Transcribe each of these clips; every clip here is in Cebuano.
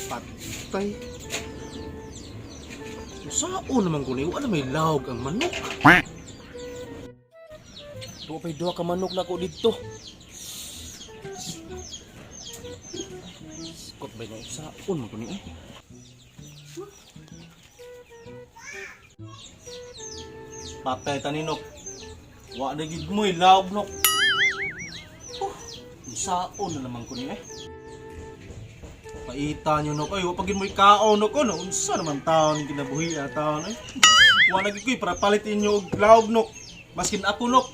Patay. Sao naman ko niyo, ano may lawag ang manok? Duha pa'y duha ka manok na ko dito. Sikot ba'y na saon man ko niyo eh. Patay taninok. Wa na gid mo'y lawag nok. Saon na naman ko niyo eh. Paita nyo nok, ay, wa pagin mo'y kaon nok, ano, unsa naman taon yung kinabuhi na taon, ay. Wa na gid ko'y para palit inyo og laog nok, maskin ako nok.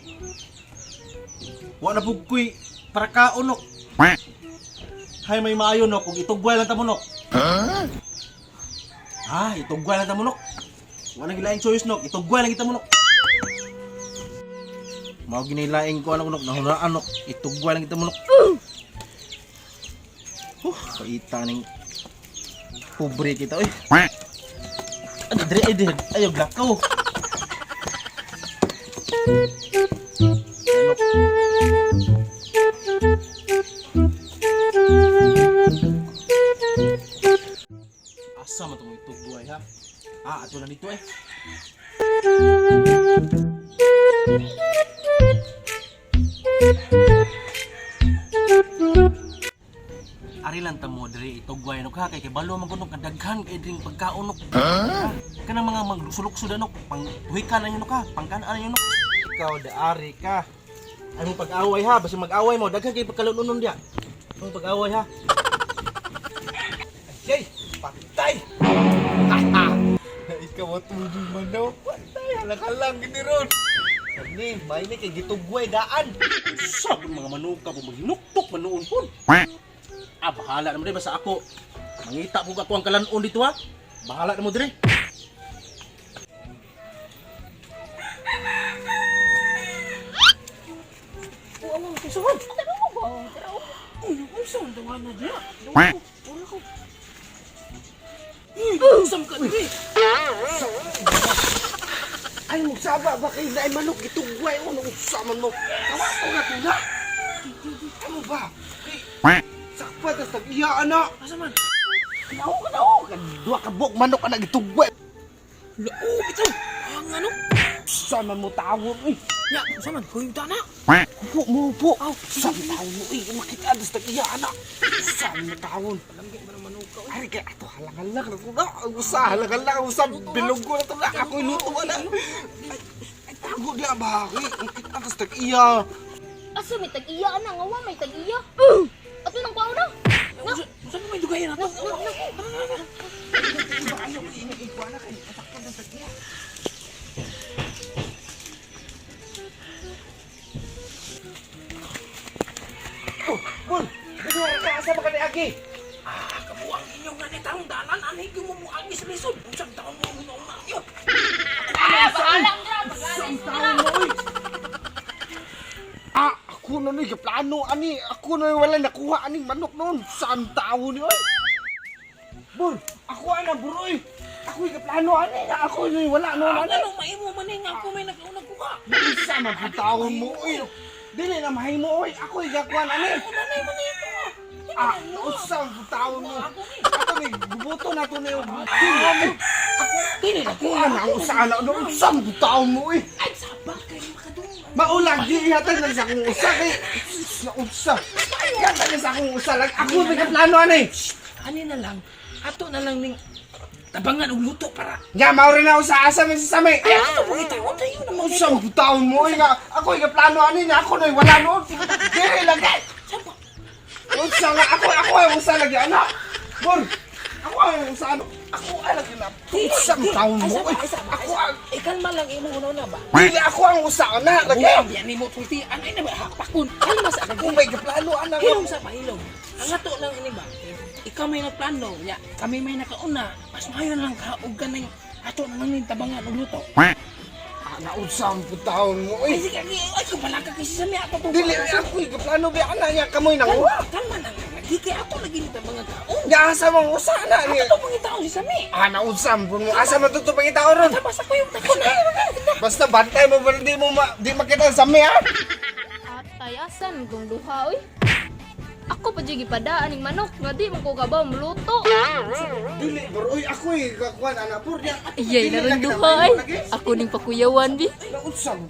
Wa na pug ko'y para kaon nok. Hay may maayo nok, ug itugway lang ta mo nok. Ah, itugway lang ta mo nok. Wa na gilaing choice nok, itugway lang kita mo nok. Mao ginilaing ko ano nok, nahunaan nok, itugway lang kita mo nok. Paita ning pobre kita oy. Ano dire ay dire ayo glakaw. Ano? Asa man tong itugway ha? Ah, ato na dito eh. Ari lang ta mo diri itugway no ka kay kay balo man kuno kadaghan kay dring pagkaon nok. Ha? Kanang mga magsulok-sud nok pang tuhikan na nok ka, pangkanaan na nok. Ikaw daari ka. Ay mo pag-away ha, basta mag-away mo daghan kay pagkalunon diya. Mo pag-away ha. Yay! Patay! Ikaw at tubig manok. Patay! Halakalang gini ron. Kani, may ni kay gitugway daan. Sa mga manuka po maghinuktok man noon pun. Ah, bahala na mo diri basta ako. Mangita po ako ang kalanon dito ha. Bahala na mo diri. Tara mo ba? Tara mo. Uy, unsa man tawa na diya? Wala ko. Uy, unsa man ka diri? Ay, magsaba ba kay naay manok gitugway o nung usaman mo. Tawa ko na tula. Ano ba? Kay, sakpa tas tag-iya ana. Asa man? Naw ka naw. Duha ka buok manok ana gitugway. Lao bitaw. Ang ano? Sama mo tawon uy. Nya, unsa man kuyog ta na? Upo mo upo. Aw, Sa tawon mo uy. Makita tas tag-iya ana. Sa mo tawon. Lamgi man ang manuka uy. Ay, kay ato halang-halang na tula. Ang usa, halang-halang. Ang usa, bilog ko na tula. Ako'y luto na. Ay, ay, tago niya ba? Ay, ang kita tas tag-iya. Asa may tag-iya ana nga wa may tag-iya. Ato nang kwaon na. Unsa unsa man may dugayan ato? Na, na, na. Ayaw, iniigwa na kayo. Atakpan ng tag-iya. Oh, Bul! Ikaw ka, asa ba ka ni Agi? Ah, kabuang inyong nga ni tarong dalan anhi gyud mo muagi sa lisod. Unsa taon mo una-una yo? Ah, bahala ang dra, bahala ang dra. Ah, ako na nuy, plano ani. Ako na wala nakuha aning manok noon. Saan tao ni oy? Bur, ako ana buroy. Ako yung plano ani. Ako nuy wala noon ani. Ano maimo man ni nga ako may nakaunang kuha. Isa man pud taon mo oy. Dili na mahimo oy. Ako yung gakuan ani. Una na man ni ito. Ah, usa man pud taon mo. Ako ni. Ako ni gubuto na to ni og dili. Ako Dili na ako ana ang usa ana no usa man pud taon mo oy. Ay sabak kay makadung. Maulag di ihatag lang sa akong usa kay na usa. Ihatag lang sa akong usa lang. Ako may plano ani. Ani na lang ato na lang ning tabangan og luto para Nya mao rin ako sa asa man sa samay. Ay, ato pangitaon tayo na mga Usa man pud taon mo oy nga ako yung plano ani na ako noy wala noon. Dili lang kay. Saba. Unsa nga ako ako ay usa lagi ana. Bor. Ako ay usa ano. Ako ay lagi na. Usa man taon mo oy. Ako ang Eh, kalma lang imong una ba? dili ako ang usa ana lagi. Buang yan nimo tulti anay na ba hakpakon. Kalma sa Ako may plano ana. Hilom sa pahilom. Ang ato lang ini ba? Ikaw may nagplano, nya kami may nakauna. Mas maayo na lang ka og kanang ato na lang ning tabangan og luto. Ana usa man pud taon mo Ay oy. sige, ay, ay kabala ka kasi sa niya ato to. Dili ako yung plano ba ana nya kamoy nang Kalma, kalma na lang. Lagi kay ato lagi ni tabangan kaon. Nya asa man usa ana ni. Ato pangitaon si Sami. Ana usa man pud mo asa man tuto pangitaon ron. Tama sa kuyog takon. Basta bantay mo pero di mo ma, di makita sa mi ha. Atay, asan kung duha, oy? Ako pa jud gipadaan ning manok nga di man ko kabaw muluto. Dili bro, oy ako eh kakuan ana bro. Di Iyay na rin duha ay. Ako ning pakuyawan bi. Naunsam.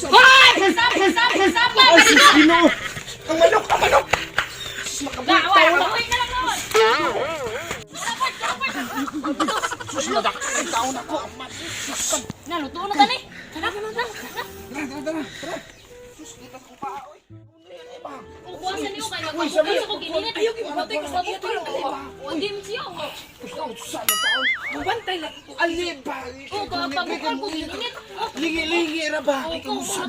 Hoy! Sap, sap, sap! Ay, sus, Ginoo. Ang manok, ang manok. Sus, makabuhi tayo na. Uy na lang noon. Sus, madakay taon ako. Ang manok. Sus, Naluto na tani. Tara, tara, tara. Tara, tara, tara. Tara. Sus, kita ko pa. Oy. Ano ba? Ubuasan niyo kay magpabukas ako gininit. Ayaw, gimatay ko sa iya to. O di mo siya. Sus, sa taon. Bantay lang ko. Ali ba? O pagbukan ko gininit. Lingi-lingi ra ba? O ko ko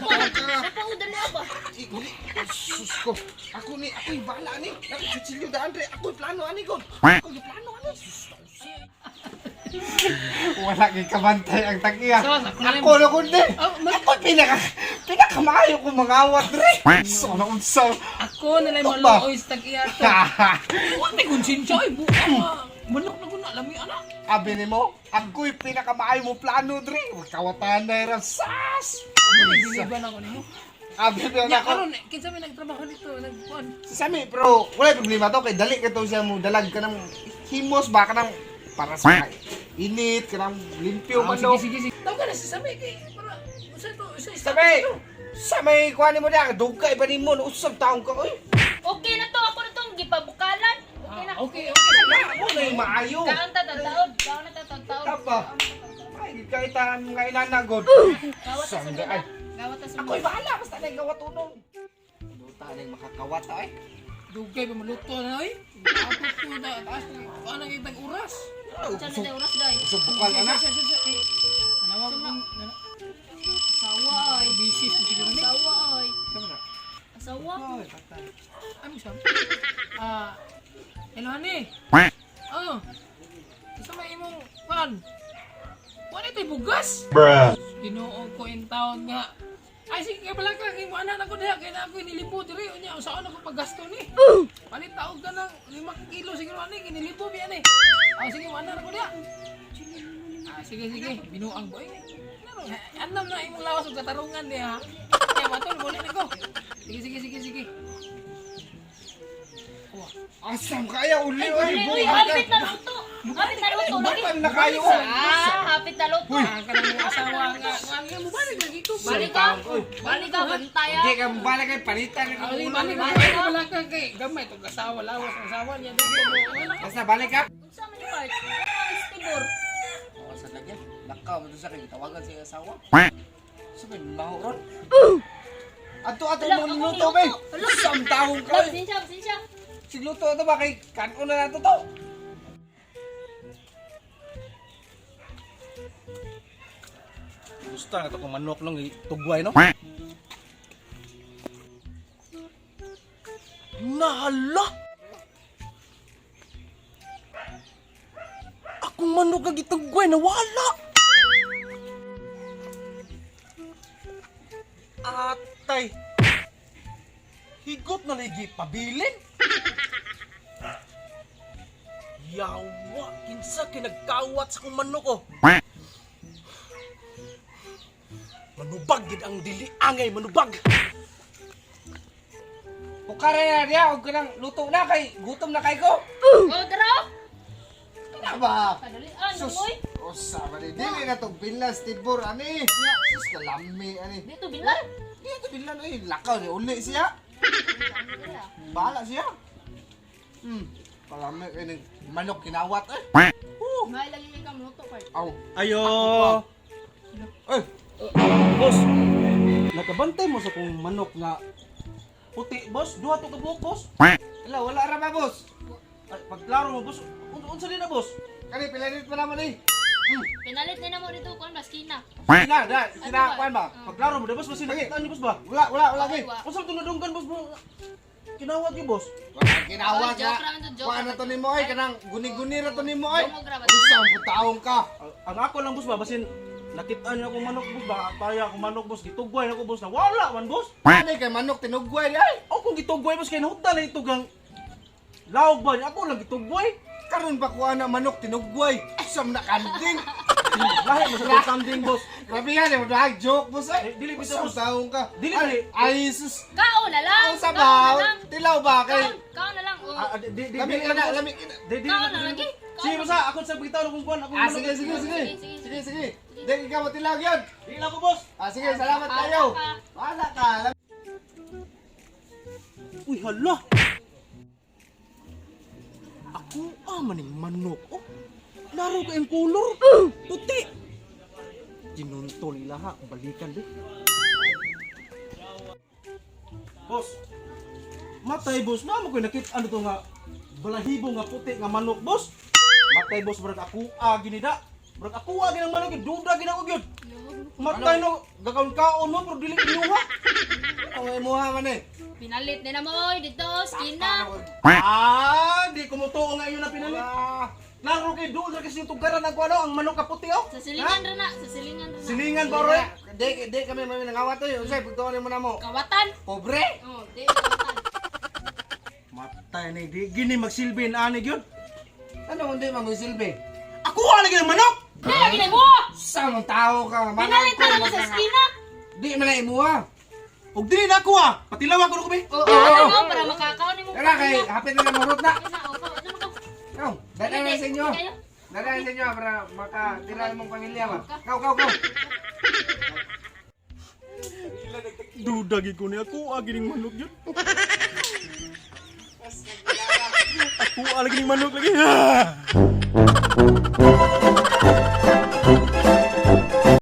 dali ba. Sus ko. Ako ni, ako'y bahala ni. Nakikitsilyo da Andre. Ako'y plano ani ko. Ako'y plano ani. Sus. Wala kay kabantay ang tagiya. Sos, ako na lang. Ako na kundi. Oh, Ako pinaka pinakamaayo ko mangawat dre. So na unsa. Ako na lang Tok ba? maluoy sa tag-iya to. Wa may konsensya ay buka. Manok na ko na lami anak. Abi nimo, ako'y pinakamaayo mo plano dre. Kawatan na ra sas. Diliban ako nimo. Abi na Nya ako. karon kinsa may nagtrabaho dito nagkuan. Si Sammy, pero wala problema to kay dali ka to siya mo dalag ka ng himos ba ka ng para sa init ka ng limpyo man no. Ah, sige sige sige. Tawag ka na si Sammy kay para usa to usa isa. Sammy, Sammy kuha nimo diha dugay pa nimo usab taong ka oy. Okay na to ako na tong gipabukalan. Okay na. Ah, okay okay. Mo na yung maayo. Kaon ta taon, kaon na ta taon. Tapa. Ay, kaitan mga inanagod. Gawat ta Sangga, sunod. ay. Gawat ta sunod. Ako'y bahala basta na gawat unong. Duta na yung makakawat ay. Dugay pa maluto na oy. Ako to na taas kuan ang itag oras. Diyan na oras day. Usab bukal ana. Manawag kong Asawa ay. misis mo siguro ni. Asawa ay. Sama na. Asawa. Ay, patay. Ano siya? Ah, hello honey. Oh. Isa may imong kuan. Kuan ito'y bugas. Bruh. Ginoo ko in town nga. Ay sige kay balaka kay mo anak ako diha kay na ako nilibo diri unya usaon ako paggasto ni. Palit taog ka ng 5 kilo siguro ani kinilibo biya ni. Ah sige mo anak ako diha. Ah sige sige binuang boy. Andam na imong lawas ug katarungan diha. Kaya matol muli nako. Sige sige sige sige. Oh, Asam kaya uli oy. Uy, uy, hapit na luto. Hapit na luto lagi. Bukal na kayo. oy. Ah, hapit na luto. ang kanang asawa nga nga mo balik lagi ko. Balik ka. Balik ka, bantay Hindi ah. ka bala kay palitan ng Balik ulo. balik balik balaka kay gamay tong asawa lawas ang asawa niya dito mo. Basta balik ka. Unsa man ni part? Istibor. Oh, sa lagyan. Lakaw mo to sa kay tawagan sa iyang asawa. Sa may mahuron. Ato ato Hala, mo ako luto niluto. be. Hala. Usam taong ka. Love, oy. sinsya, sinsya. Sigluto ito ba kay kanon na nato to. Gusto na to kung manok lang tugway no. Nahala! Akong manok nga gitugway nawala. Atay. Higot na lagi pabilin. Yawa, kinsa kay nagkawat sa akong manok oh. Manubag gid ang dili angay manubag. Pukara na niya og kanang luto na kay gutom na kay ko. Oh, dara. oh. Ano ba? Kadalian, Sus. oy. Usa ba ni dili na to binlas tibor ani. Sus kalami ani. Dito binlan. Di to binlan ay lakaw ni uli siya. Bahala siya. Kalami kay ning manok kinawat eh. May lagi kay kam luto part. Aw. Ayo. Ay, Boss. Nakabantay mo sa kong manok nga puti, boss. Duha to ka buok, boss. wala wala ra ba boss? Ay, pagklaro mo, boss. Unsa din na, boss? Kani pilanit pa naman eh. Pinalit ni namo dito kuan maskina. Kina da, kina kuan ba? Pagklaro mo, da, boss. Basta nakita niyo, boss ba? Wala wala wala kay. Wa. Unsa to nadunggan, boss? Bro? Kinawat niyo, boss. Wala kinawat Oh, joke na. ra man to, joke Kuan ra na man to to. nimo ay kanang guni-guni ra to nimo ay. Dungog ra ba? Usa ang taong ka. Ang ako lang, boss ba? Basin nakita niyo akong manok, boss ba? Ataya akong manok, boss. Gitugway na ko, boss. Na wala man, boss. Ani kay manok tinugway di ay. Ako kung gitugway, boss, kay nahutdan na ito gang laog ba niya? Ako lang gitugway. Karon pa kuha na manok tinugway. Asam na kanding. Lahi mo sa kambing, boss. Grabe yan, eh, mag joke, boss. Eh, Ay, dili bisa, boss. Taong ka. Dili, Ay, dili. ay, sus. Kaon na lang. Ang sabaw. Kaon na lang. Tilaw ba kay? Kaon, kaon na lang. Oh. Ah, ah, di di di. Lami ina, lami ina. Di di. Kaon na lagi. Kaon Sige na. boss, ah, ako sa pagkitaw kung kuan, ako. Ah, sige, sige, sige. Sige, Sige, sige. Di ikaw mo tilaw yun. Di lang ko, boss. Ah, sige, salamat kayo. Wala ka. Uy, hala. Ako ah, maning manok. Oh, laro ka yung color. Puti. Ginuntol nila ha. Balikan di. Boss. Matay boss na mo ko nakit ano to nga balahibo nga puti nga manok boss. Matay boss brag ako ah ginida. Brag ako ah ginang manok duda gina ko gyud. Matay no gakaon kaon mo pero dili inuha. Ang imuha man eh. Pinalit na mo oy dito, skina. Ah, di ko mo tuo nga iyo na pinalit. Ah, Klaro kay doon ra kasi yung tugaran ang kuano ang manok kaputi oh. Sa silingan ra na, sa silingan ra na. Silingan ba roy? Di, di kami may nangawat eh. Unsay pagtuon mo na mo. Kawatan. Pobre. Oh, di kawatan. Matay ni di gini magsilbi na ani gyud. Ano hindi man mo silbi? Ako ala gyud ang manok. Di lagi na mo. Sa mong tao ka. Pinalit na lang sa skina. Di man na imuha. Og dili na ako ah. Patilawa ko ko be. Oo. Ano mo para makakaon nimo. Tara kay hapit na lang mo na. Ano oh, ano mo ka? Kaw, dala na sa inyo. Kayo. Dala na sa inyo para makatira imong pamilya ba. Kaw, kaw, kaw. Duda gid ko ni ako ah gining manok gyud. Ako ala gining manok lagi.